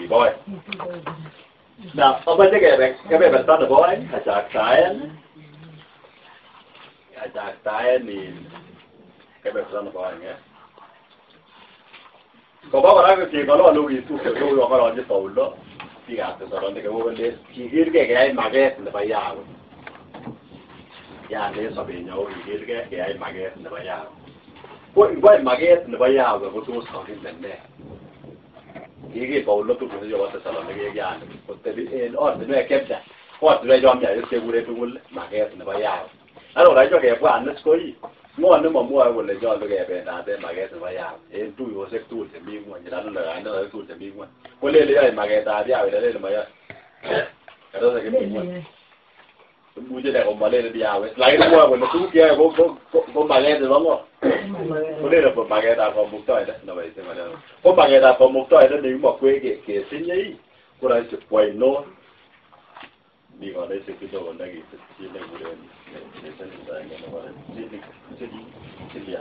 Kiboe. Na amache kebe kebeberta nebo oeng achaktaen in kebeberta nebo oeng Koba kora keng'ololu kitupche kokong'ololchi Paulo biikab Thessaloniki kole kikilgei keyai maket nebo Yahweh. Yani en sobenyon ko kikilgei keyai maket nebo Yahweh. Ko ingwai maket nebo Yahweh ko tos kakile ne? Kikil Paulo tupchosiek chebo Thessaloniki yani kotebi en ortinwek chemchach. Ko ortinwek chon miach kekuren tugul maket nebo Yahweh. Ano kora kebwan is koi ng'o nemomwoe kole nyolu kebendat en maket nebo Yahweh en tuyosiek tugul chemi ng'wony kanisosiek tugul chemi ng'wony kolele yoe maketab Yahweh lelen moyoe kanisosiek chemi ng'wony imuche ine komolelen Yahweh lakini mwoe kole tuguk cheyoe ko maket nebo ng'o kolele ko maketab Kamuktaindet neboisie ng'oliot ko maketab Kamuktaindet nekimokwech kesinye ko roisi kwoinon mi konetik kidogo nekisir chi nekuren Silia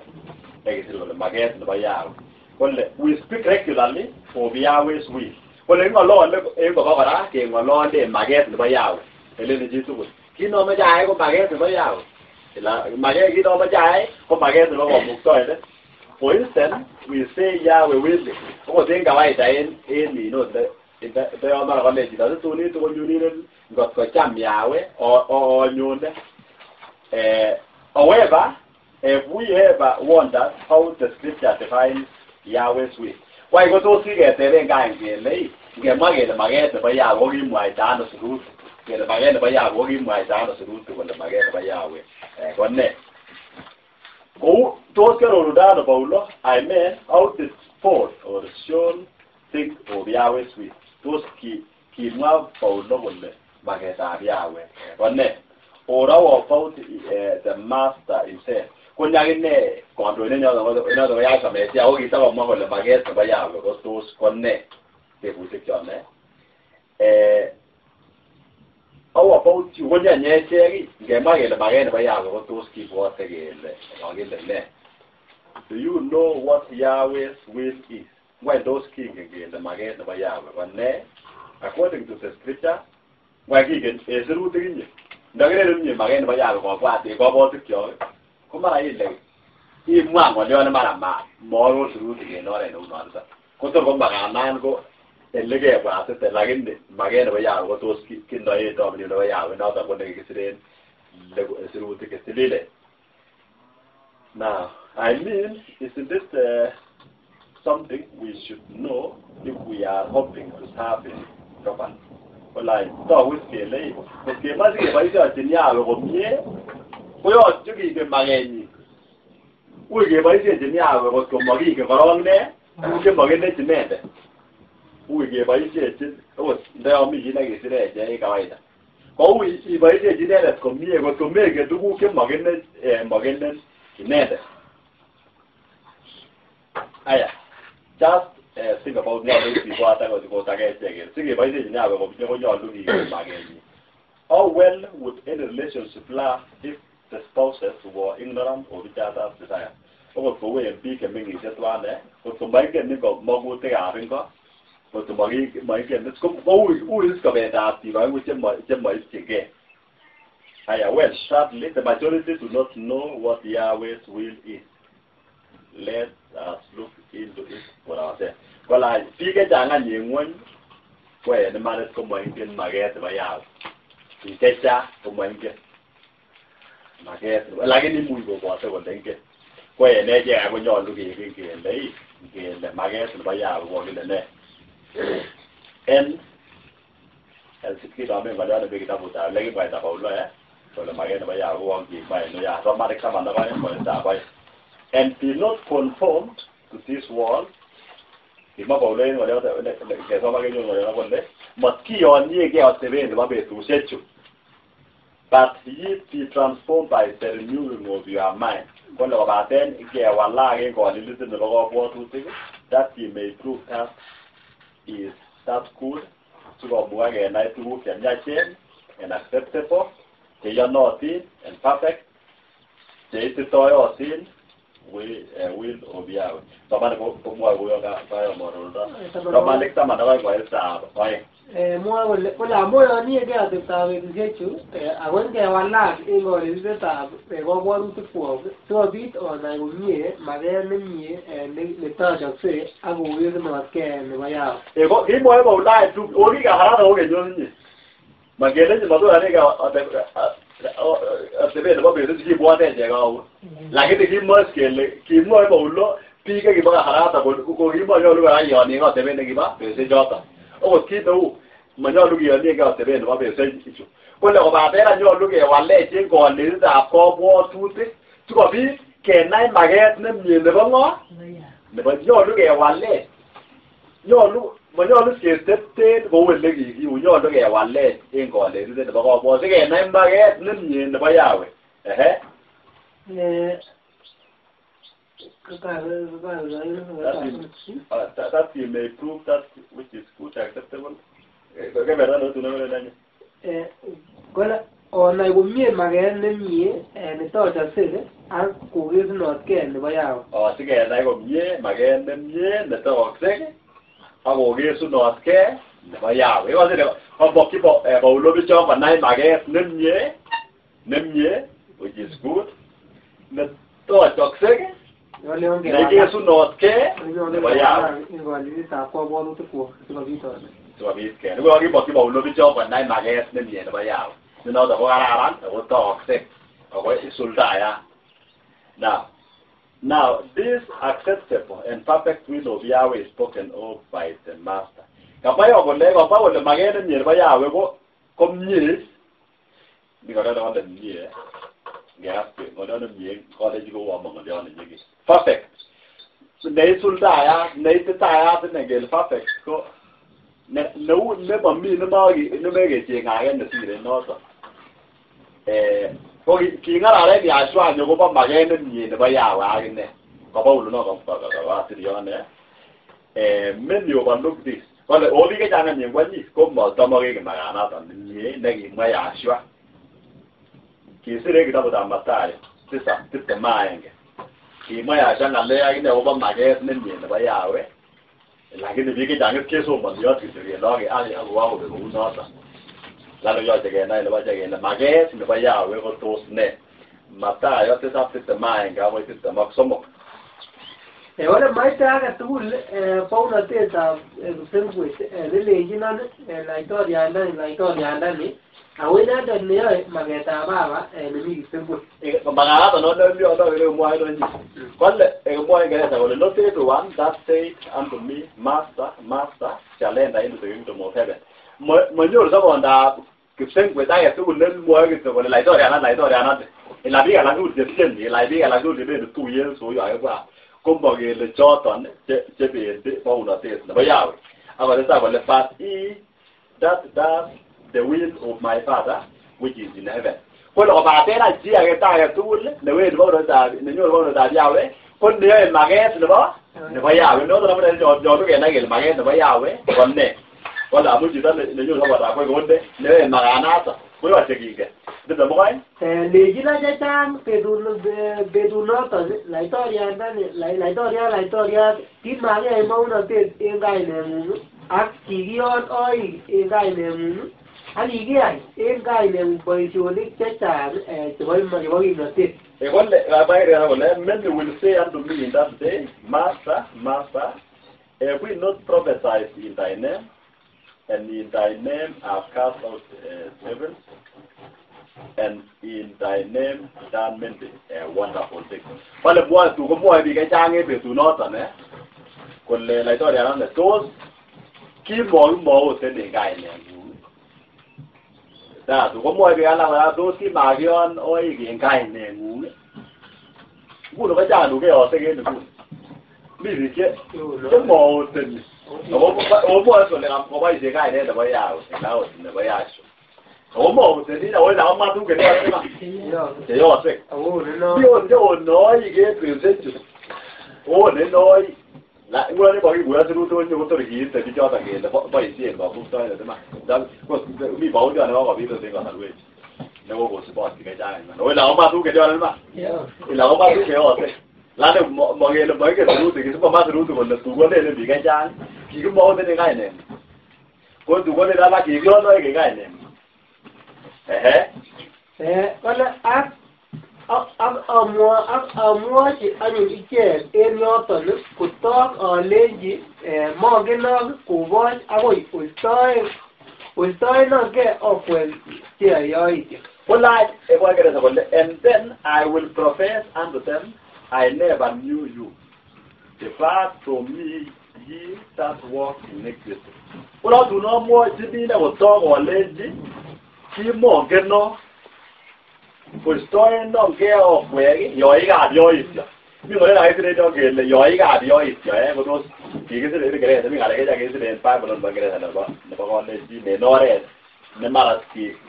nekisir kole maket nebo Yahweh kole we speak regularly of Yahweh's will kole king'olole en koba kora keng'ololen maket nebo Yahweh eleni chitugul kit nomoche ayai ko maket nebo Yahweh maket kit nomoche ayai ko maket nebo Kamuktaindet. For instance, we say Yahweh willing okot en kawaida en inot yon mara kolech chito situn itu konyunin ngot kocham Yahweh onyone. However, if we ever wondered how the scripture defines Yahweh's will, why ko tos kiketeben kain kele ngemwa kele maket nebo Yahweh kokimwaita ano sirutik kele maket nebo Yahweh kokimwaita ano sirutik kole maket nebo Yahweh ko ne? Kou tos kiarorundo ano Paulo? I mean, how did Paul or Saul think of Yahweh's will? Tos kimwa Paulo kole maketab Yahweh ko ne? Or how about the master himself? Konyo akine kandoindet noton ko Yahshua Messiah ko kitakomwa kole maket nebo Yahweh ko tos ko ne? Tebutik chon How about you? Konyo echek ngemwa kele maket nebo Yahweh ko tos kibwote kele kakile ne? Do you know what Yahweh's will is? Ngwany tos kingen kele maket nebo Yahweh ko ne? According to the scripture, ngwany kingen en sirutik inye. Ndakilelen mie maket nebo Yahweh kobwat en kabwotutikyok ko mara ile imwa ng'oliot ne mara maaror sirutik en oret neu noton. Kotor ko makanan ko elekebwatite lakini maket nebo Yahweh ko tos kinoen chomnyet nebo Yahweh noton ko nekikisiren sirutik chetililen. Now, I mean, isn't it something we should know if we are hoping to serve him properly? Kolai, togu kele ngot kemoche keboisiochin Yahweh komie koyoche kingen makenyin. Ui keboisiechin Yahweh kot ko mokingen korong ne tuguk chemokinech inendet. Ui keboisiechin okot ndo yon mi chi nekisirech en kawaida. Ko ui iboisiechi inendet komie kot ko mengen tuguk chemokinech mokinen inendet. Aya, just think about nyolu kibwat akot kotakechek sikeboisiechin Yahweh komie konyolu kingen makenyin. How well would any relationship last if the spouses were ignorant of each other's desire? Okot kou en biik chemeng'isie twan kot ko moingen ingo mokutikab ingo kot ko moingen ko ui is kobendat biik oeng'u chemoipchingei. Aya, well, sadly, the majority do not know what Yahweh's will is. Let us look into it for ourselves. Kolai, biik chechang any en ng'wony ko en imanit komoingen maket nebo Yahweh. Biik chechang komoingen maket lakini imuch kobwote kole ingen. Ko en echek konyolu keken kele kele maket nebo Yahweh kokile ne. En kinomen ng'oliot nemi kitabutab lekimwaita Paulo kole maket nebo Yahweh kokimwa en uyan Romanik 12 pointab oeng. And be not conformed to this world. Kimwa Paulo en ng'oliot kesoman kenyoru ng'oliot kole matkiyonyegei atebet nebo betusiechu but ye be transformed by the renewing of your mind. Kole kobaten kewalak en kolilutik nebo kabwatutik that ye may prove that is that good sikomukak kenai tuguk chemiachen and acceptable cheyonotin and perfect cheititoyotin will of Yahweh. Somane komwoe kouyon kayomoroldo. Romanik 12:2. Mwoe kole amoyonieke ateptab betusiechu ako ngewalak en konetisietab kabwotutikwok sikobit onai komie maket nemie netochokse ak kokesunotke nebo Yahweh. Kimwoe Paulai okikaharaka kokeny otinye. Makele matoyonike atebet nebo betusiechu kibwote echek au. Lakini kimwoe kele kimwoe Paulo biik chekibo kasarata kokimonyolu kora kiyonien atebet nekibo betusiechoton. Okot kit neu monyolu kiyonienge atebet nebo betusiechu. Kole kobaten any nyolu kewalech en konetitab kabwatutik sikobit kenai maket nemie nebo ng'o? Nebo nyolu kewalech. Nyolu monyolu ketepten kou elekikiu, nyolu kewalech en konetitet nebo kabwatutik sikenai maket nemie nebo Yahweh. Ehe. That you may prove that which is good, acceptable. Kole onai komie maket nemie netochokse ak kokesunotke nebo Yahweh. Sikenai komie maket nemie netokokse ak kokesunotke nebo Yahweh. Ikose komokyi Paulo bichon konai maket nemie which is good netochokse nekesunotke nebo Yahweh. En kabwotutikwok sikobit onai. Sikobit kenai. Ngunon kimokyi Paulo bichon konai maket nemie nebo Yahweh. Ne noton ko kararan ako tookse ako isuldayat. Now this acceptable and perfect will of Yahweh is spoken of by the Master. Kamwa kole maket nemie nebo Yahweh ko mie. Ni kora kole mie. Ngekas ng'oliot nemie kolechi kouon mo ng'oliot nenyigis. Perfect. Neisuldayat, neititayat ine kele perfect ko neu nemomi nemekecheng'ake nesire noton. Ko king'alalen Yahshua akobo maket nemie nebo Yahweh akine. Ko Paulo no kawasirion many overlook this. Kole o biik chechang any en ngwony ko motomokeki makanoton nemie nekimwa Yahshua. Kisir en kitabutab Mathayo 7:21. Kimwa Yahshua ng'alek akine akobo maket nemie nebo Yahweh. Lakini biik chechang kesomoniot kityo kele akokakobek kounoton. Lalo yoche kenai nebo kele maket nebo Yahweh ko tos ne. Mathayo 7:21 akoi 23. Kole maite agetugul bounotetab kipsengwet nelenjinon laitoriandani laitoriandani ako inendet neyoe maketab Baba nemi kipsengwet. Makanoton nomwoe nonyi. Kole mwoe Ingeresa kole not everyone that said unto me, Master, Master, shall enter into the kingdom of heaven. Monyoru sobondab kipsengwet agetugul nemwoe kityo kole laitorianat laitorianat. Ila biik alak tugul chetieni, ila biik alak tugul chebendi tuyet soyo akebwat komokele choton chebendi bounotet nebo Yahweh. Akotestai kole but he that does the will of my Father which is in heaven. Kole kobaten any chi agetugul newendi bounotetab nenyoru bounotetab Yahweh ko neyoe maket nebo Yahweh. Noton amune nyolu kenai kele maket nebo Yahweh ko ne. Kole amun chito nenyoru sobondab koi ko ne neyoe makanaton koyoche kingen. 22. Lechinon chechang betunoton laitoriandani laitoriat laitoriat kimakiyai mounotet en kaineng'ung ak kikiyon oik en kaineng'ung ak kikiyai en kaineng'ung boisionik chechang chebo kimnotet. Kole many will say unto me in that day, Master, Master, have we not prophesied in thy name, and in thy name have cast out devils, and in thy name done many wonderful things. Kole mwoe tu komwoe biik chechang en betunoton kole laitoriandani tos kimokimwouten en kaineng'ung. Tatu komwoe biik alak kora tos kimakiyon oik en kaineng'ung. Nguno kochang tuguk cheyosek en inguni. Mi biik chemooteni. Ako mwoe kole koboisien kainet nebo Yahweh, nebo Yahshua. Ako mooteni ako kamwa tuguk cheyosek. Mi ot cheonoik en betusiechu. Oonenoik. Nguno nekokikuyo sirutik kotor kiite bichoton kele boisien komuktoindet iman. Mi bouliot nekokobit ot en kasarwechu nekokosubot biik chechang iman. Ako kamwa tuguk cheyoe iman. Ila kamwa tuguk cheyosek. Lane makele moingen sirutik, kisipkomwa sirutik kole tun kolelen biik chechang kikimwoun en kainengung. Ko tun kolelen alak kikion oeng en kainengung. Ehe. Kole ak amwochi anyun ichek en yoton kotok alenji mongenok koboch akoi oistoenongei okwek cheyoe yoityo. Kolach ebo Kiingereza kole and then I will profess unto them I never knew you. Depart from me ye that walk iniquity. Kola tun amwochini kotok alenji kimongenok koistoenongei okwek yoikab yoityo. Mi ng'olyo kakisir en yon kele yoikab yoityo kotos kikisir en Kiingereza, mi ng'alek chechang kikisir en Bible nebo Kiingereza nebo kalenjin en oret ne mara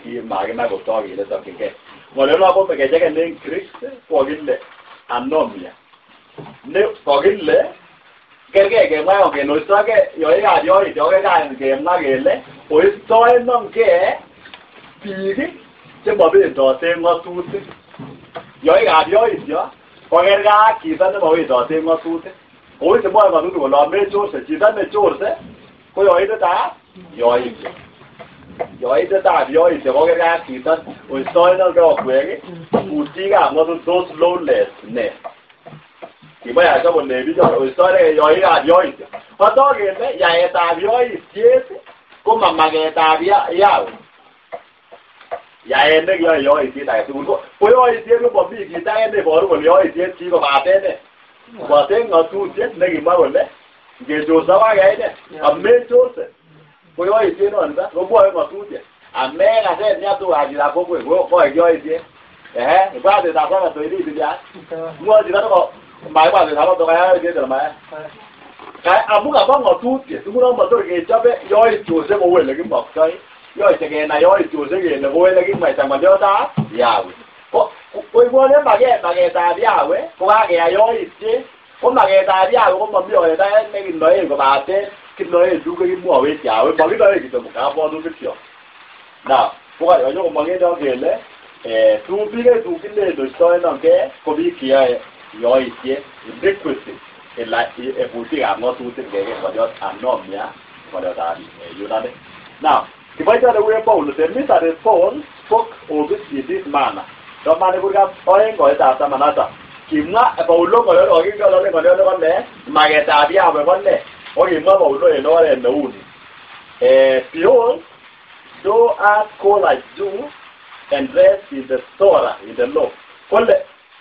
kimakinai kotok kele tokyingei. Ng'olyo ko kecheken en Greek kokile anomia. Ne kokile kerkei kemwa kele oistogei yoikab yoityo kokerkei kemwa kele oistoenongei biik chemobendote en ng'otutik. Yoikab yoityo kokerkei ak chito nemowendote en ng'otutik. Kou chemwoe ng'otutik kole amechorse, chito nechorse ko yoindetab yoityo. Yoindetab yoityo kokerkei ak chito oistoenongei okwek butikab ng'otutik, those lawlessness. Kimwa Yahshua kole bichon oistoenongei yoikab yoityo. Kotok kele yaetab yoityet ko mamaketab Yahweh. Yaet nekiyoe yoityet agetugul ko yoityet komomi kit age neiboru kole yoityet kikobaten ne? Kobaten ng'otutiet nekimwa kole ngechorse ko kakeyai ne? Amechorse. Ko yoityet nonito komwoe ng'otutiet. Amekasen tugukab chitab kokwet koik yoityet. Ehe, ibwat betutab Sabato irib ityan. Mwoe chito neko maibwat betutab Sabato kayai yoityet anan mayai. Amun kaba ng'otutiet, ngunon motor kechobe yoityosiek kou elekimoktoi. Yoche kenai yoityosiek kele kou elekimwaita ng'olyotab Yahweh. Ko ibwone maketab Yahweh ko kakeyai yoityet. Ko maketab Yahweh komomi oret age nekinoen kobaten kinoen tuguk chekimwowech Yahweh, mokinoen kityo kabwotutikyok. Now, kokanyo komong en yon kele tuguk biik tun kilen oistoenongei ko biik cheyoe yoityet, iniquity, butikab ng'otutik ngeker ng'olyot anomia, ng'olyotab Yunani. Now, kiboitiot nekikuren Paulus, the mystery Paul spoke of it in this manner. Romani kurgat 2 koitab 17. Kimwa Paulo ng'olyot koking'olole ng'olyot nebo ne? Maketab Yahweh ko ne? Ko kimwa Paulo en oret neu ni. Behold, thou art called a Jew and dressed in the Torah, in the law. Kole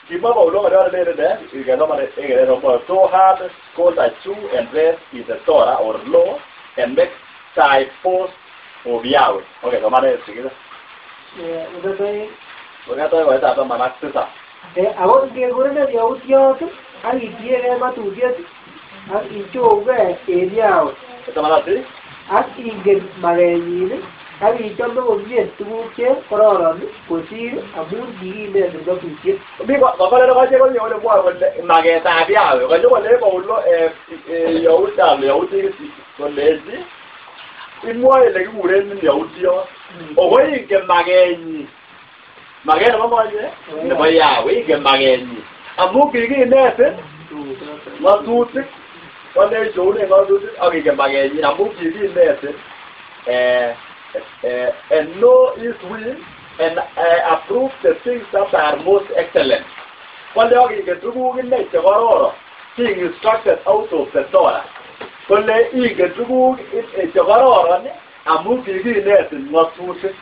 kimwa Paulo ng'olyot nelelen ne? Kesoman en Kiingereza komwoe, thou art called a Jew and dressed in the Torah or law and make thy boast of Yahweh. Okay, somane sikiliza. Kurgat 2 koitab 17. Ako ngekurenin yautiot ak itiegei ng'otutiet ak ichougei en Yahweh 16. ak ingen makenyin ak ichome komie tuguk che kororon kosir amun kikinetin ng'otutiet. Mi kokole koche konyo kole mwoe kole maketab Yahweh. Konyo kole Paulo Yahudiab Yahudik kolechi imwoe ile kikurenin Yahudiot. Ako ingen makenyin. Maket nebo ng'o nebo Yahweh, ingen makenyin. Amun kikinetin ng'otutik, kolech chounen ng'otutik ak ingen makenyin amun kikinetin and know his will and approve the things that are most excellent. Kole ak ingen tuguk inei chekororon, being instructed out of the Torah. Kole ingen tuguk chekororon amun kikinetin ng'otutik.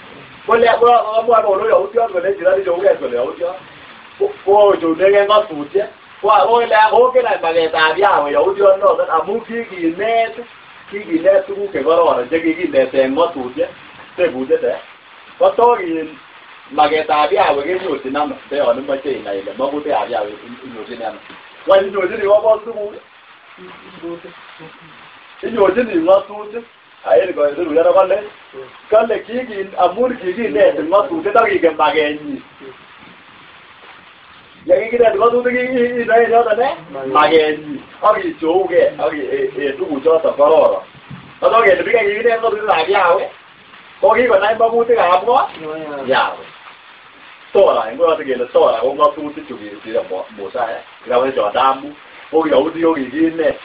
Kole komwoe Paulo Yahudiot kole chito nechougei kole Yahudiot kochounegei ng'otutiet. Kole kongen maketab Yahweh Yahudiot noton amun kikinet tuguk chekororon chekikineten ng'otutiet. Tebutiet kotok in maketab Yahweh kenyorchin ano? Nde yon imoche inai ile makutikab Yahweh inyorchini ano? Wany inyorchini kabwotutuguk? Inyorchini ng'otutik. Aen sirutiet kole kole amun kikinetin ng'otutiet ak ingen makenyin. Yekikinet ng'otutik inoe en yoton makenyin ak ichougei ak en tuguchoton kororon. Kotok kele biik chekikinet ng'otutikab Yahweh ko kikonai makutikab ng'o? Yahweh. Tora ngo kele Tora ko ng'otutik chu kisire Musa kitabushek chon tamu ko Yahudi ko kikinet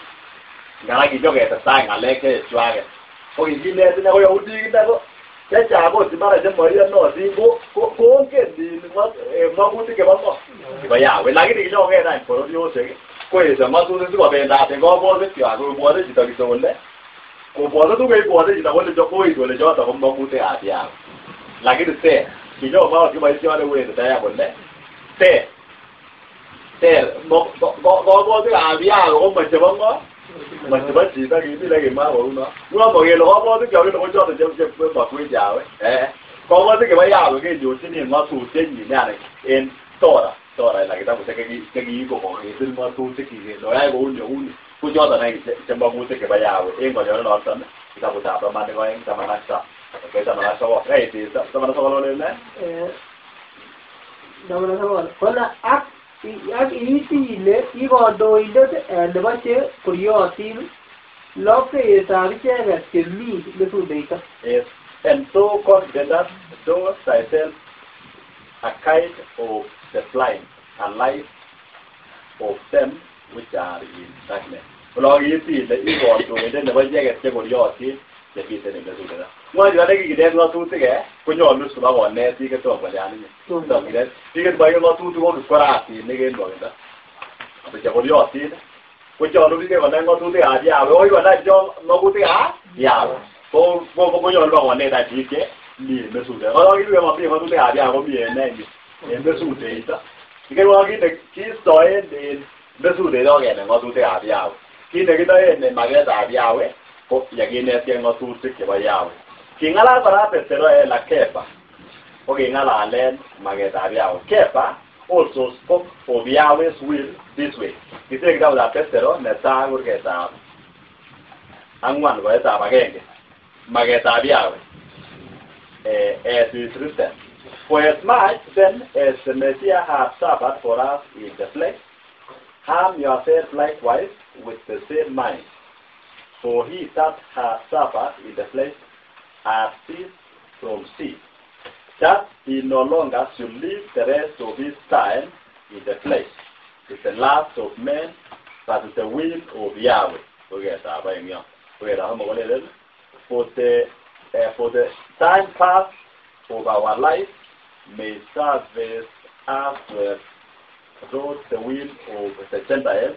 ngala kinyoketestai ng'alek chechwaket ko kikinet ine ko Yahudi ine ko chechang ot mara chemoiyonotin ko kongen makutik chebo ng'o chebo Yahweh lakini kinyokong'et any bororiosiek koesio ng'otutik sikobendat en kabwotutikwak kobwote chito kityo kole kobwote tuguk cheibwote chito kole koit kole choton ko makutikab Yahweh lakini ter kinyomwa kiboisionik wenditaya kole ter ter kabwotutikab Yahweh komo chebo ng'o mochebo chito kimi nekimwa kounon ngunon mokele kabwotukyok kile ko choton chemokwech Yahweh kabwotutik chebo Yahweh kenyorchini ng'otutienyin yani en Tora Tora ila kitabushek chekiiko koketil ng'otutik kele oyai kouni kouni ko choton any che makutik chebo Yahweh en ng'olionoton kitabutab Romanik 2 17 okay 19 right 19 olen ne 19 kola ak iiti ile i kandoindet nebo che koryotin lopkeyetab icheket chemi mesundeito. Yes. And so confident thou thyself a kind of the blind, a light of them which are in darkness. Olon kiiti ile i kandoindet nebo icheket che koryotin chemiten en mesundeito. Ng'o chito nekikinet ng'otutik konyolu sibakonet biik chetom kolyan inye. Tom kinet biik chemoingen ng'otutik ko kipkorasinik en nwokindo. Chekoryotin konyolu biik konai ng'otutikab Yahweh ko kikonai ng'otutikab Yahweh ko konyolu bakonet any biik che mi en mesundeito. Korok kiwe momi ng'otutikab Yahweh komi en nee en mesundeito. Ikerwon kit nekiistoen en mesundeito ak kenai ng'otutikab Yahweh. Kit nekinoen en maketab Yahweh ko yekinetkei ng'otutik chebo Yahweh. King'alal kora Petero en la Kepa ko king'alalen maketab Yahweh. Kepa also spoke of Yahweh's will this way. Kisire kitabutab Petero netai kurgetab 4 koetab 1 maketab Yahweh as is written. For as much then as the Messiah hath suffered for us in the flesh, harm yourself likewise with the same mind. For he that hath suffered in the flesh hath ceased from sin, that he no longer should live the rest of his time in the flesh, with the lust of men, but with the will of Yahweh. For the time past of our life may serve as we wrote the will of the Gentiles.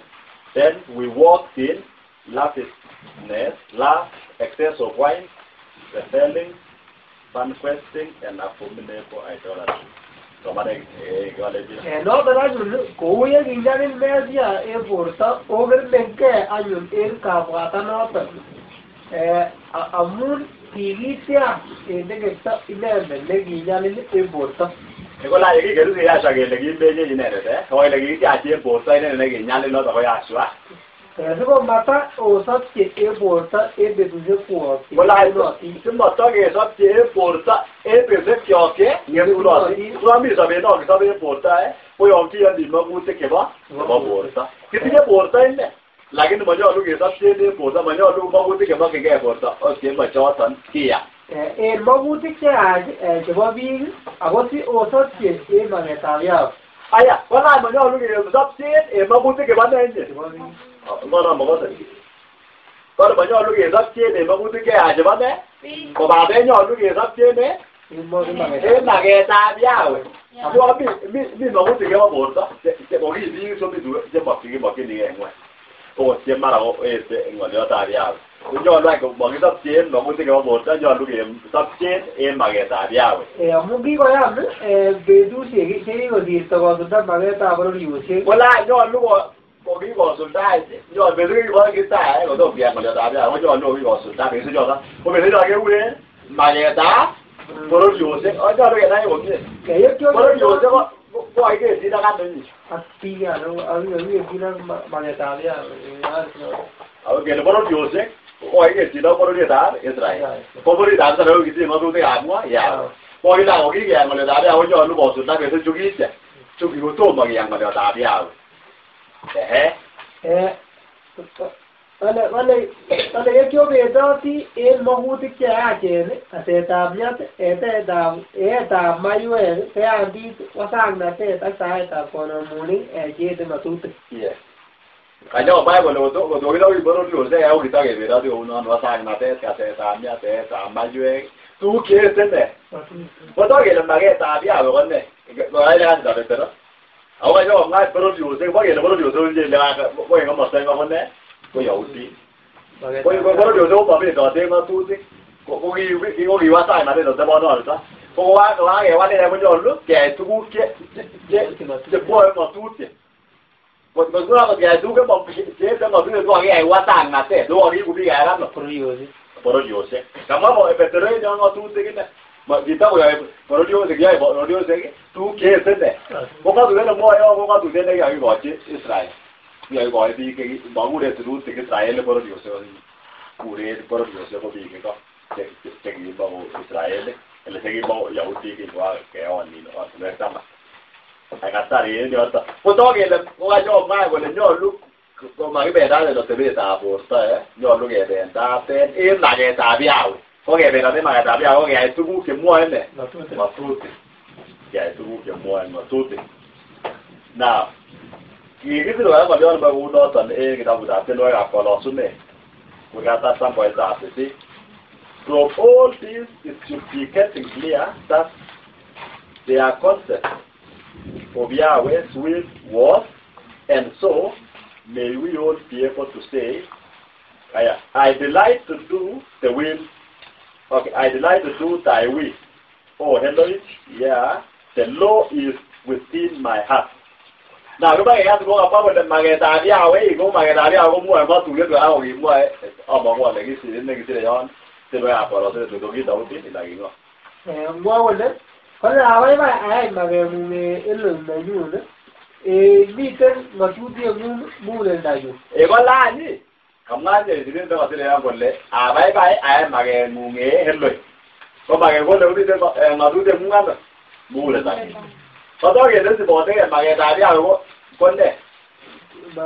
Then we walked in lavishness, lust, excess of wine, reveling, banqueting, and abominable idolatry. Noton anyun kou yekinyalil Mesia en borto okermenkei anyun en kabwatanoton amun kikitiach en tekekto inendet nekinyalil en borto. Kola yekikeru Yahshua kele kimenye inendet ko ile kikitiach en borto inendet nekinyalil noton ko Yahshua. Sikomata osopche en borto en betusiekwok Kola simotokesopche en borto en betusiekyok che ng'etunotin. Komi sobet nokisobe en borto ko yon kiyoni makutik chebo borto. Kitinye borto ine lakini monyolu kesopchen en borto, monyolu makutik chemokyingei borto ot chemochoton kiya. En makutik cheyach chebo biik ako si osopche en maketab Yahweh. Aya, kola monyolu kesopchen en makutik chebo nee inye? Ngono mokose. Kola monyolu kesopchen en makutik cheyach chebo nee? Kobaten nyolu kesopchen en maketab Yahweh. Mi makutik chebo borto koki biik somi chemokyingei en ng'weny. Okot che mara koete ng'oliotab Yahweh. Konyolu any mokisopchen makutik chebo borto, nyolu kesopchen en maketab Yahweh. Amun kikoyam betusiek chekikosirto kosulda maketab bororiosiek. Kola nyolu kokikosulda nyolu betusiek kitai kotom kiyai ng'oliotab Yahweh konyolu kokikosulda betusiechoton. Ko betusiechoton kekuren maketab bororiosiek. Nyolu kenai komie. Bororiosiek ko kokiketyin ak ano inye? Ak biik ak maketab Yahweh. Ako kele bororiosiek kokiketyin ak bororietab Israel. Ko bororietab Israel kokitinye ng'otutikab ng'o? Yahweh. Ko kila kokikeyai ng'oliotab Yahweh konyolu kosulda betusiek chukiche chukikotomo kiyai ng'oliotab Yahweh. Ehe. Wale yekiobendoti en mokutik cheyachen, kasetab miat, eetab maiwek, seyandit, wasaknatet ak saetab konemunik cheete ng'atutik. Kanyo Bible kotokitokik bororiosiek ako kitokebendoti kounon wasaknatet, kasetab miat, eetab maiwek, tuguk cheete ne. Kotok kele maketab Yahweh ko ne? Koyai kasitab Petero. Ako kanyo komwa bororiosiek, bo kele bororiosiek ko en komosta ko ne? Ko Yahudi. Bororiosiek komobendote ng'atutik. Ko kiwasaknatet otebonoto. Ko kokakewal inee konyolu keyai tuguk chemwoe ng'atutiet. Kot keyai tuguk cheete ng'atutiet kokakiyai wasaknatet. Kokakiibu biik ano? Bororiosiek. Kamwa Petero en yon ng'atutik ine. Kitakoyoe bororiosiek, yoe bororiosiek tuguk cheete ne. Ko ng'atutiet nemwoe yon ko ng'atutiet nekikokikochi Israel. Kikokikochi biik, mokuren sirutik Israel bororiosiek. Kuren bororiosiek ko biik iko chekimo Israel, ele chekimo Yahudik kingokeon ortinwek taman. Kasar en yoton. Kotok kele kokanyomwa kole nyolu komakibendaten atebetab borto, nyolu kebendaten en maketab Yahweh. Ko kebendaten en maketab Yahweh ko keyai tuguk chemwoe ne? Ng'atutik. Keyai tuguk chemwoe ng'atutik. Now, kikisir kora ng'oliot nebo kounoton en kitabutab tienwogikab kolosunet. Kurgatab taman sisit. From all this, it should be getting clear that their concept of Yahweh's will was, and so may we all be able to say, I delight to do the will. Okay, I delight to do thy will. Oh, Elohim, yeah, the law is within my heart. Now, go back and go about the maketab Yahweh, go maketab Yahweh, komwoe ng'atutiet kora kokimwoe among'u ale kisire nekisire yon tienwogikab kolosunet kotko ki Daudi anan ki ng'o. Mwoe kole kole abaibai ayai makeng'ung Elohim nenyun, miten ng'atutieng'ung muguleldanyun. Kolany kamwa sirindet nekosire yon kole abaibai ayai makeng'ung Elohim. Ko maket kole komiten ng'atutieng'ung ano? Muguleldanyun. Kotok kele sibotekei maketab Yahweh ko ne?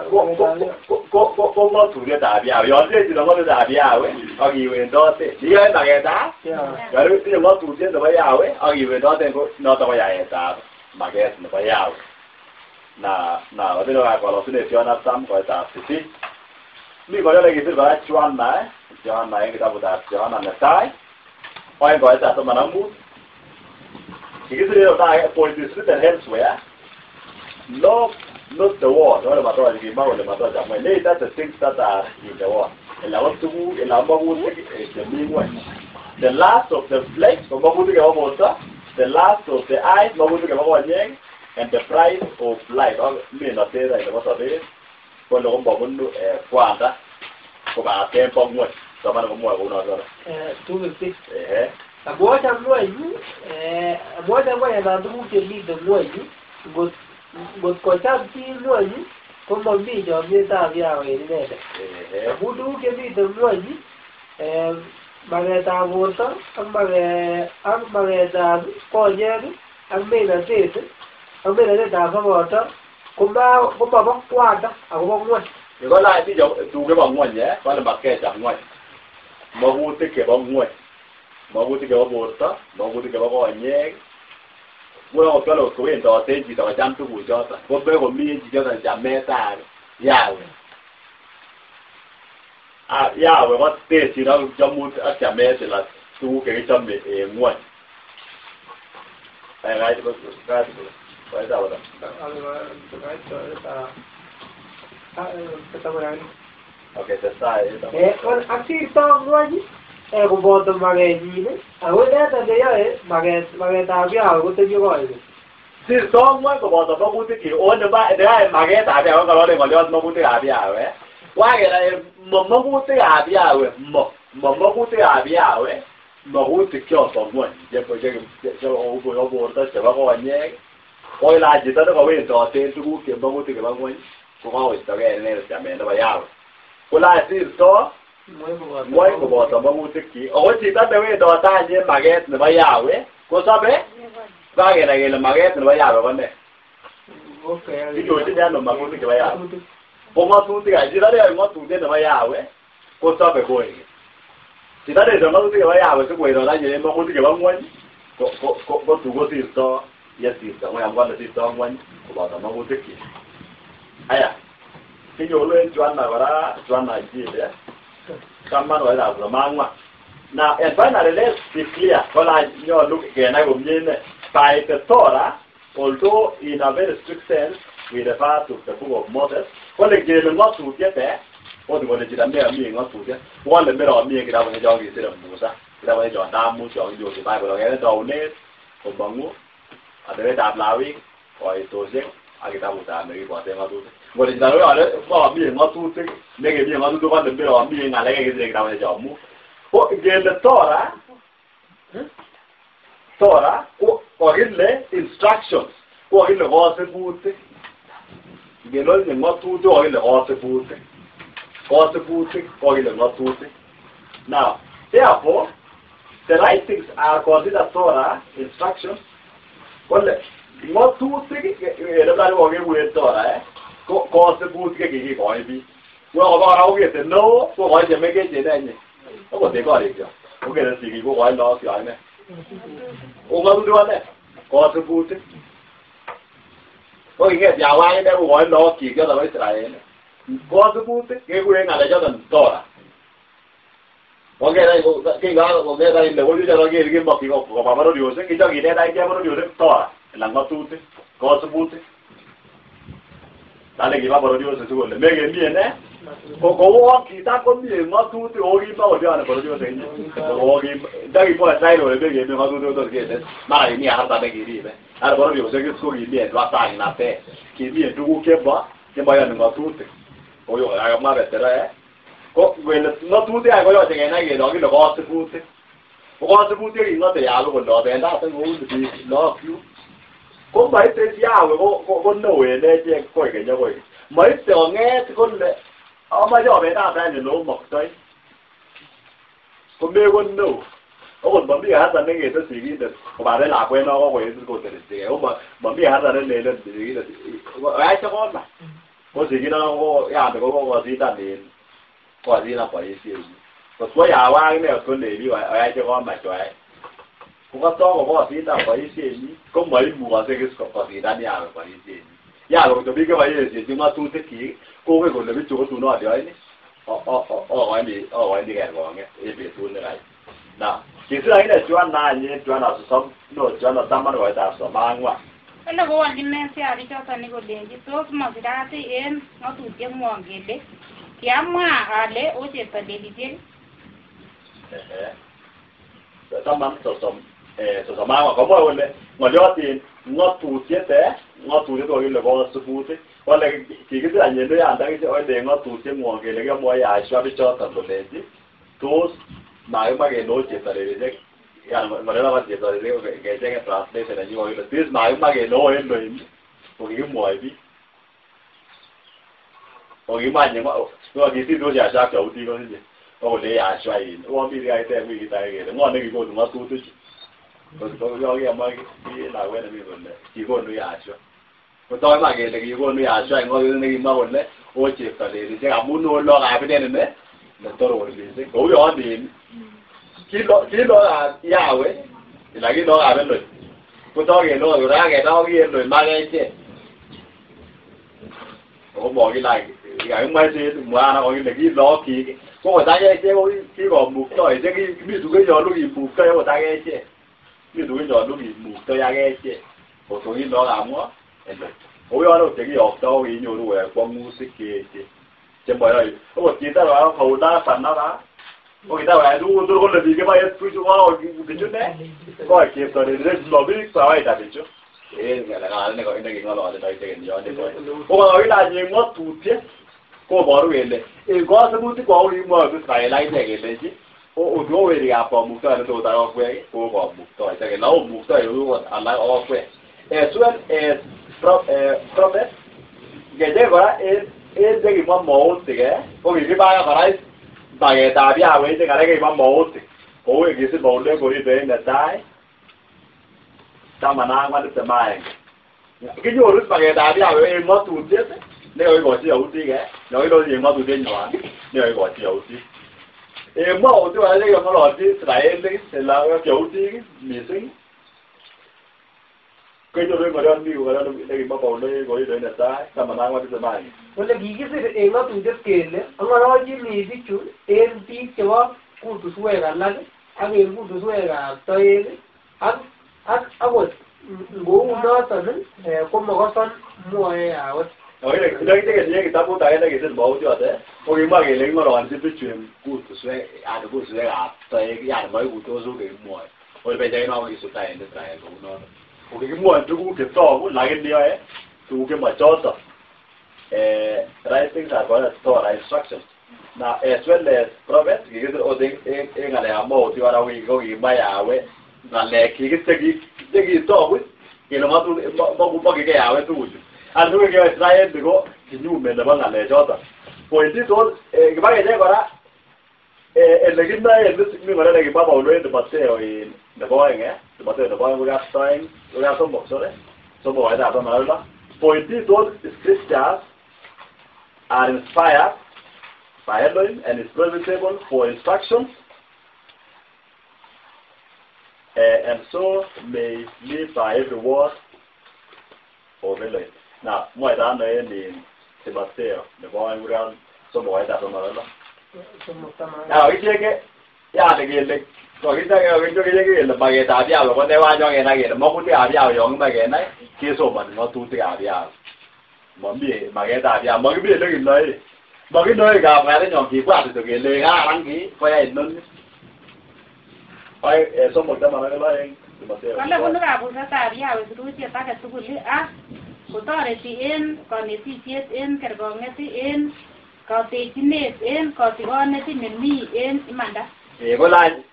Ko ng'atutietab Yahweh. Yon tinye chito ng'atutietab Yahweh ak iwendoten, iyoe maketab Yon itinye ng'atutiet nebo Yahweh ak iwendoten ko noton ko yaetab maket nebo Yahweh. Na tienwogikab kolosunet yon artam koitab sisit. Mi ng'oliot nekisir kora Yohana, Yohana en kitabutab Yohana netai, oeng koitab 15. Kikisir en oldo age, for it is written elsewhere, love not the world. Ole matoch kimwa kole matoch ng'weny, neither the things that are in the world. Ela ko tuguk, ela makutik chemi ng'weny. The lust of the flesh, ko makutik chebo borto, the lust of the eyes, makutik chebo konyek, and the pride of life, ak menotet nebo sobet, kole komobunu kwanda, kobaten bo ng'weny. Soman komwoe kounoton. 2:50. Amwocham ng'weny, amwocham ng'weny anan tuguk chemiten ng'weny, ngot kocham chi ng'weny, komomi chomietab Yahweh en inendet. Amun tuguk chemiten ng'weny, maketab borto ak maketab konyek ak menotet ak menotetab soboto komobo kwanda akobo ng'weny. Yekolany biik tuguk chebo ng'wony, kole matkecham ng'wony. Makutik chebo ng'wony. Makutik chebo borto, makutik chebo konyek. Ngunon kot kole kowendoten chito kocham tuguchoton, kobe komi en chichoton chametab Yahweh. Yahweh ko terchin ak chamutik ak chamet ila tuguk chekichome en ng'wony. Okay, testai. Ak sirto ng'wony koboto makenyin, ako inendet neyoe maketab Yahweh kotebye koigeny. Sirto ng'wony koboto makutikyik, ako neyoe maketab Yahweh kong'ololen ng'oliot makutikab Yahweh. Wakenai makutikab Yahweh, makutikab Yahweh, makutik choton ng'wony chebo borto, chebo konyek. Koilach chito nekowendoten tuguk che makutik chebo ng'wony, kokakoistogei inendet chamet nebo Yahweh. Kolach sirto ng'wony koboto makutikyik. Ako chito newendote any en maket nebo Yahweh, kosobe, kakenai kele maket nebo Yahweh ko ne? Kinyorchini ano makutik chebo Yahweh? Ko ng'otutik any chito neyoe ng'otutiet nebo Yahweh kosobe koik. Chito neyoe ng'otutik nebo Yahweh sikowerot anyun en makutik chebo ng'wony ko tun kosirto yesirto ng'wony amun kole sirto ng'wony koboto makutikyik. Aya, kinyoru en Joanna kora, Joanna Injili 10:34. Now, and finally, let's be clear, kola nyolu kenai komie ine. By the Torah, although in a very strict sense, we refer to the book of Moses, kole kele ng'otutiet ot kole chito neyomi ng'otutiet, kole meromi en kitabusiek chon kisire Musa, kitabusiek chon tamut chon kinyorchin Bible, kong'eten tounet komong'u atebetab Lawik, koitosiek ak kitabutab nekiboten ng'otutik. Kole chito kole momi ng'otutik, nekemi ng'otutik kole meromi ng'alek chekisire kitabusiek chon mut. Ko ngele Torah, Torah ko kokile instructions, ko kokile kosibutik. Ngele ng'otutik kokile kosibutik. Kosibutik kokile ng'otutik. Now, therefore, the writings are considered Torah instructions. Kole ng'otutik ele kokikuren Torah ko kosibutik chekikikoi biik. Ko kora kokete neo kokoi chemengechen any. Okot en korikyok kokere sigik kokoi lagok ne. Ko ng'otutik ko ne? Kosibutik. Ko king'et Yahweh akine kokoi lagokchik choton bo Israel. Kosibutik kekuren ng'alechoton Torah. King'et ile kochuchoton kemokyi koba bororiosiek, kichon kinet akichek bororiosiek Torah anan ng'otutik, kosibutik. Tale kiba bororiosiek sikole mekemie ne? Ko kouon kitam komie ng'otutik ako kimakotione bororiosiek inye. Ndakimwoe Israel kole mekemie ng'otutik kotor kele mara kimi kasarta nekiribe. Ara bororiosiek ko kimi en wasaknatet, kimi en tuguk chemoyoni ng'otutik. Koyo kakamwa Petero ko ngele ng'otutik any koyoche kenai kele kokile kosibutik. Ko kosibutik king'ote Yahweh kole obendaten kouni biik lagokchuk. Ko moite Yahweh ko neo en echek koik keny ak koik. Moite kong'et kole amache obendat any oleomoktoi. Komeko neo. Okot momi kasarta neng'ete sigindet kobaten lakwet non kokoet koteresigei. Ko momi kasarta nelelen sigindet oyai chekomach. Ko sigindet ko yani ko kokosindan en kosindan boisienyin. Kot kwo Yahweh akine kot kolei biik oyai chekomach oyai. Ko koto kokosindan boisienyin ko moimukokse kosindan Yahweh boisienyin. Yahweh kotyo biik chekoyesyechi ng'otutikyik kongen kole bichu kotun olyoini okoini kerkong'et en betut nekait. Now, kisir akine Joanna any en Joanna 30, no Joanna 10:34. Kole kowolchi askarichoton kolenji tos masirat en ng'otutieng'wong kele kiamwa ale o cheptolelisiek. 10:34 komwoe kole ng'oliot en ng'otutiet ng'otutiet kokile kosibutik. Kole kikisir any en en ng'otutieng'wong kele kiomwoe Yahshua bichoton kolenji tos makimwa kele o cheptolelisiek. Yani ng'oliot cheptolelisiek kecheng translation nenyin kokile tos makimwa kele o Elohim kokikimwoi biik. Kokimwa any kokisirtos Yahshua ak yautik kosinye. Okole Yahshua in uon mi kaiteb wikit age kele ng'o nekikonu ng'otutichu. Kokikemwa lakwet nemi kole kikonu Yahshua. Kotokimwa kele kikonu Yahshua en ng'otutiet nekimwa kole o cheptolelisiek amun o lagokab inendet netoror missing. Kou yon in ki lagokab Yahweh anan ki lagokab Elohim kotok kele kakeba ko ki Elohim ak echek. Ako mokile kakimwa en mwaana kokile ki lagokchik ko kot ak echek ko kikomuktoisiek mi tuguk chenyolu kimuktoi okot ak echek. Mi tuguk chenyolu kimuktoi ak echek kot ko ki lagokab ng'o Elohim. Kou yon okot chekiyokto ko kinyoru koyoe kwong'usik cheechen chemoyoe. Okot kitar kou Barnabas ko kitar koyai tuguk tugul kole biik cheboe bichu ne koik cheptolelisiek mobiik kawaida bichu. En ng'alek neking'ololen akichek en yon ko kokile any en ng'otutiet koboru kele en kosibutikwak kokimwoe Israel akichek kelenji owerikab kamuktaindet tot ak okwek ko kamuktoisiek kele omuktoi okot alak okwek. As well as prophet ngecheng kora en chekimwa moutik ko kikibaka kora maketab Yahweh ng'alek chekimwa moutik kou kisir Paulo Korinto en netai 14:21. Kinyoru maketab Yahweh en ng'otutiet Nekokikochi yautik nyokilochin en ng'otutienywan nekokikochi yautik. En mautik kora chekikong'ololchi Israelik ak yautik missing kenyoru en ng'oliot mi ng'oliot nekimwa Paulo en Korinto netai 14 20. Kole kikisir en ng'atutiet kele ang'ololchini bichu en biik chebo kutuswek alak ak en kutuswekab toek ak akot ngou noton komokoson mwoe Yahweh. Ndokiteken kitabut age nekisir mautiot kokimwa kele king'ololchin bichu en kutuswek yani kutuswekab toek yani moikuitos tuguk chekimwoe. Kor kokisuta en Israel kounoton. Kokikimwoe tuguk chetogu lakini yoe tuguk chemochoton. Writings are called Torah instructions. Now, as well as prophets, kikisir ot en ng'alekab mautik kora kokimwa Yahweh ng'alekyik chekitogu kele mokige Yahweh tuguchu. Ani tuguk cheyoe Israel ko kinyume nebo ng'alechoton. Pointitos kibakecheng kora elekinoen mi ng'olyot nekimwa Paulo en Timotheo nebo oeng Timotheo nebo oeng kurgat oeng kurgat somok sorry somok koitab taman ak lo. Pointitos scriptures are inspired by Elohim and is profitable for instructions, and so may live by every word of Elohim. Now, mwaita ano en Timotheo nebo oeng kurgat somok koitab taman ak lo. Now, kichenge yani kele kokichenge kele maketab Yahweh ko ne wanyon kenai kele makutikab Yahweh yon kimoe kenai kesomoni ng'otutikab Yahweh. Momi maketab Yahweh, mokimi elekinoe. Mokinoe kabwatenyon kibwat kityo kele kararan kii koyai inoni. Oeng somok taman ak lo en Timotheo. Kole bunu kabusetab Yahweh sirutiet agetugul ak kotoreti en konetisiet en kerkong'et en kotechinet en kotigonet nemi en imanda. Kolany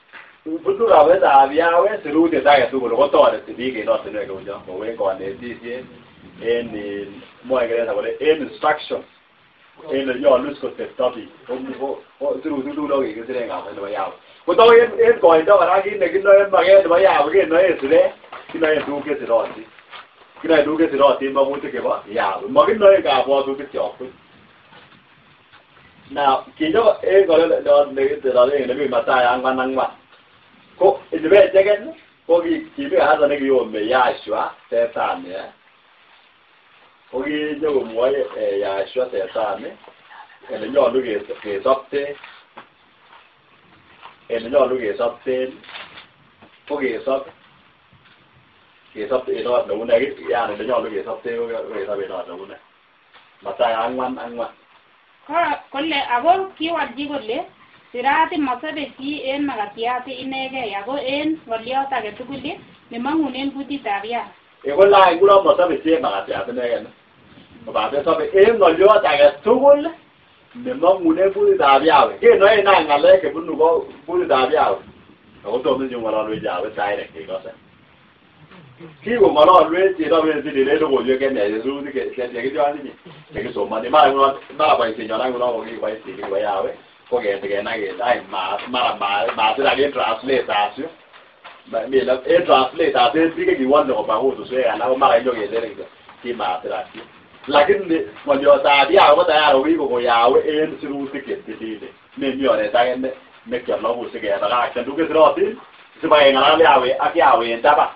bunu kabusetab Yahweh sirutiet agetugul kotoreti biik en ortinwek cheu chon kou en konetisiet en mwoe Kingereza kole en instructions en olenyolu kotepto biik ko sirutik tugul kokikisir en kabuset nebo Yahweh. Koto en koindo kora kit nekinoe maket nebo Yahweh kenoe siret, kinoe tuguk chesirotin. Kinoe tuguk chesirotin makutik chebo Yahweh. Mokinoe kabwotutikyok buch. Now, kinyo en ng'oliot nemi Mathayo 4:4 ko inibecheken ko kimi kasarta nekiyome Yahshua Setani ko kinyokomwoe Yahshua Setani elenyolu kesobten elenyolu kesobten ko kesob en oret neu nee yani elenyolu kesobten ko kesob en oret neu nee. Mathayo 4:4. Kole ako kiwolchi kole sirat mosobe chi en makatiat inegei ako en ng'oliot agetugul nemong'unen kutitab Yahweh. Kolany ngunon mosobe chi en makatiat inegen kobaten sobe en ng'oliot agetugul nemong'unen kutitab Yahweh. Kenoen any ng'alek chebunu kutitab Yahweh ako tom inyokong'ololwech Yahweh direct kekose. Kikong'ololwech en en logoiwek chemiach sirutik chekichon chekisomoni. Mara boisienyon any ngunon kokikiboisinik chebo Yahweh ko kenai kele any mara masirak en translators yu en translators en biik chekiwole koba kutuswek alak ko mara inyokelen kityo kimasirak yu. Lakini ng'oliotab Yahweh ko tayari kokikoko Yahweh en sirutik chetililen. Memi oret age nekiologu sikebakakten tuguk chesirotin sibakeng'alal Yahweh ak Yahweh en taban.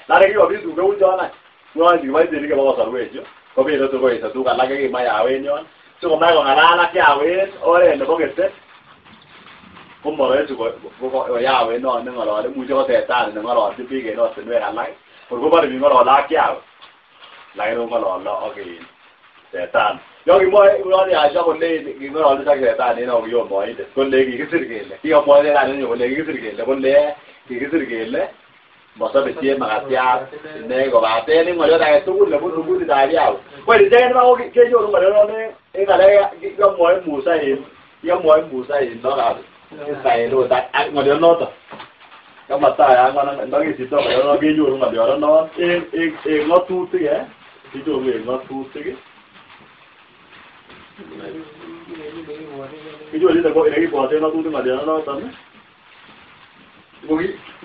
Nare kikobit tuguk cheu chon any. Ngunon kiboitinik chebo kosorwechu kobendot tor koesio tuguk alak chekimwa Yahweh en yon sikomach kong'alal ak Yahweh en oret nebo ketet komoroisi ko Yahweh non neng'olole imuche ko Setani neng'ololchin biik en ortinwek alak kor kobore biik ng'olole ak Yahweh lakini kong'olole ak Setani. Yon kimwoe ngunon Yahshua kole king'ololdos ak Setani en okiyomoindet kole kikisir kele kikomwoe Setani kole kikisir kele kole kikisir kele mosobe chi en makatiat inegei kobaten en ng'oliot agetugul nebunu kutitab Yahweh. Ko icheken iman kenyoru ng'olionon en ng'alek kikomwoe Musa en kikomwoe Musa en lagokab Israel ot ak ng'olionoton. Ka Mathayo 4 ndokisipto ng'olionon kenyoru ng'olionon en ng'otutik kinyoru en ng'otutik kinyoru elekibwoten ng'otutik ng'olionoton.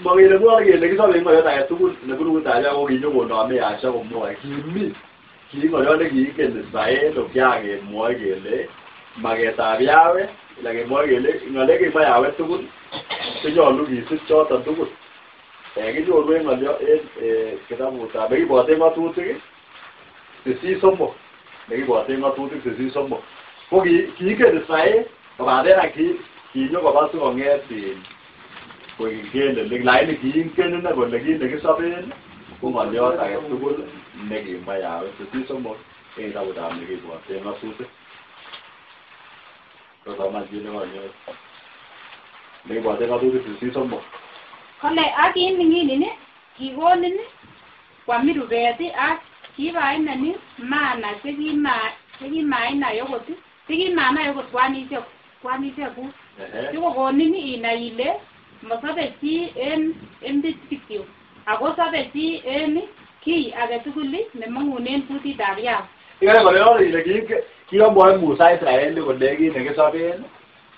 Mokele mwoe kele kisobe ng'oliot agetugul nebunu kutitab Yahweh ko kinyokonome Yahshua komwoe kimi Ki ng'olyot nekiingen Israel okiakemwoe kele maketab Yahweh ila kemwoe kele ng'alek kimwa Yahweh tugul konyolu kisib choton tugul. Kinyoru en ng'olyo en kitabutab nekiboten ng'otutik 83 nekiboten ng'otutik 83 ko kiingen Israel kobaten kinyo koba sikong'et koik ngelelik lakini kiingen ine kole kit nekisoben ko ng'olyot agetugul nekimwa Yahweh 83 en kitabutab nekiboten ng'otutik. Kosoman chi nekonyor nekiboten ng'otutik 83. Kole ak kiming'inin kikonin kwamin rubet ak kibainen mana chekimainai okot kwanisiekuk sikokonin inai ile mosobe chi en entit kityo ako sobe chi en kiy agetugul nemong'unen kutitab Yahweh. Ikere kole ile kiyomwoe Musa Israeli kole kit nekisoben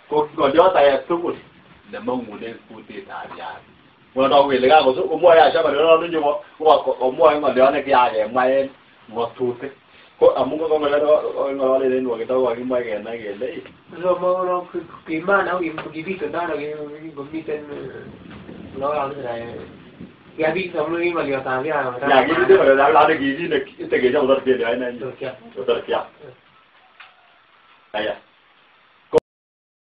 ko ng'olyot agetugul nemong'unen kutitab Yahweh. Ngono kele kakomwoe Asha ng'olyonoton komwoe ng'olyot nekiakemwa en ng'otutik. Ko amun ko ng'ololen en nwokindo kokakimwa kenai kele kimana kibitundo ano komiten lagokab Israel. Kiabit amun ki ng'olyotab Yahweh. Ya kibite ng'olyotab Yahweh kikit netekecho kotor kele aina Kotor kiam. Aya.